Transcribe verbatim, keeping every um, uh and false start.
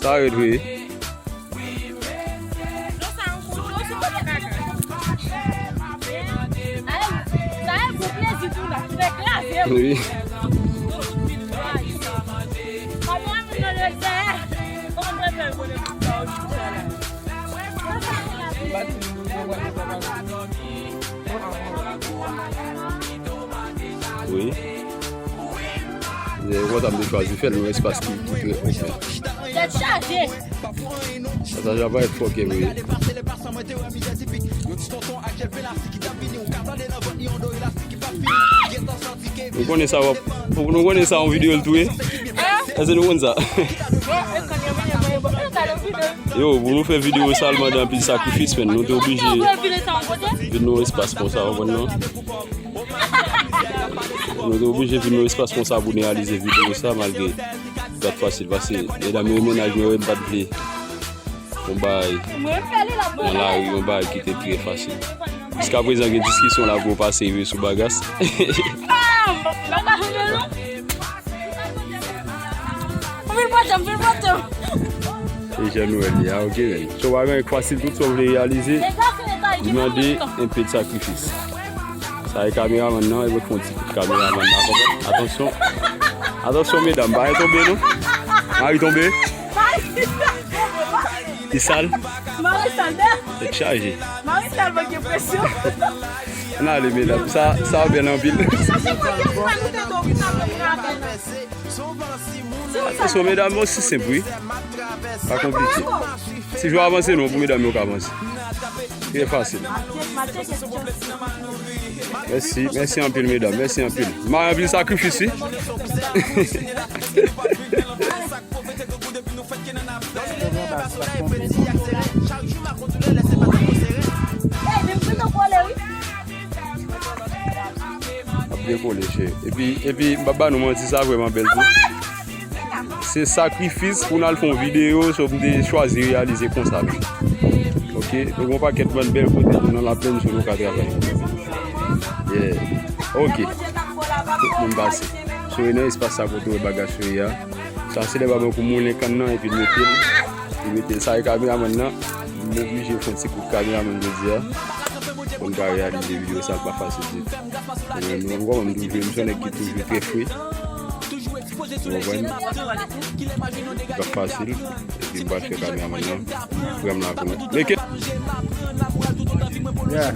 Sa red wi. Wi. Wi. Yo kontan m te chwazi fè l nan yon espas ki, ki trè open. Tèt chaje. Sa, sa va parèt fòkè vre. Nou konnen sa w ap, nou konnen sa yon videyo l tou ye? Èske nou konn sa? Yo, pou nou fè videyo sa, l mande anpil sakrifis, men nou te oblije vin nan yon espas konsa, w konprann non? Nou te oblije vin nan yon espas konsa pou n reyalize videyo sa, malgre li pa t fasil, paske medam yo, mennaj mwen yo, yo pa t vle yon bagay nan lari, yon bagay ki te trè fasil. Jiskaprezan, gen diskisyon la pou yo pase rive sou Bagas. Ou vin pote m, vin pote m. E jan nou wè li a, ok, men. So, pa gen fasil, tout sa w vle reyalize, li mande enpe de sakrifis. Sa e kameramann nan, e mwen k fè yon ti kout kameramann la, konprann? Atansyon. Atansyon, medam, pa tonbe, non. Mari tonbe. Li sal. Mari sal, dè. Tèt chaje. Mari sal, manke presyon. Ann ale, medam. Sa, sa bèl anpil. Sa se mwen ki fè nou te tou, ki sa nou te avè. Atansyon, medam, bon, si senp, wi. Pa konplike. Si jwe avanse, non, pou medam yo ka avanse. Trè fasil. Mèsi, mèsi anpil, medam. Mèsi anpil. Mari anpil sakrifis, wi. Ap byen kole, cheri. Epi, epi, m p ap ba nou manti, sa vrèman bèl tou. Se sakrifis pou n al fè yon videyo, so m te chwazi reyalize konsa menm. Ok, nou gen yon pakèt bann bèl kote tou nan Laplèn, so nou ka travay. Yeah. Ok. Tout moun pase. So, e nan espas sa kote w wè bagaj yo ye a. Sa se lè baba kou moulen kann nan epi l mete l. Li mete l. Sa e kameramann nan. M oblije fè yon ti kout kameramann jodi a. Pou n ka reyalize videyo sa, l pa fasil ditou. E nou, nou kòman m toujou, m se yon nèg ki toujou trè fre. Ou konprann? Li pa fasil. Epi m pral fè kameramann nan pran m la pou mwen. Meke! Yeah.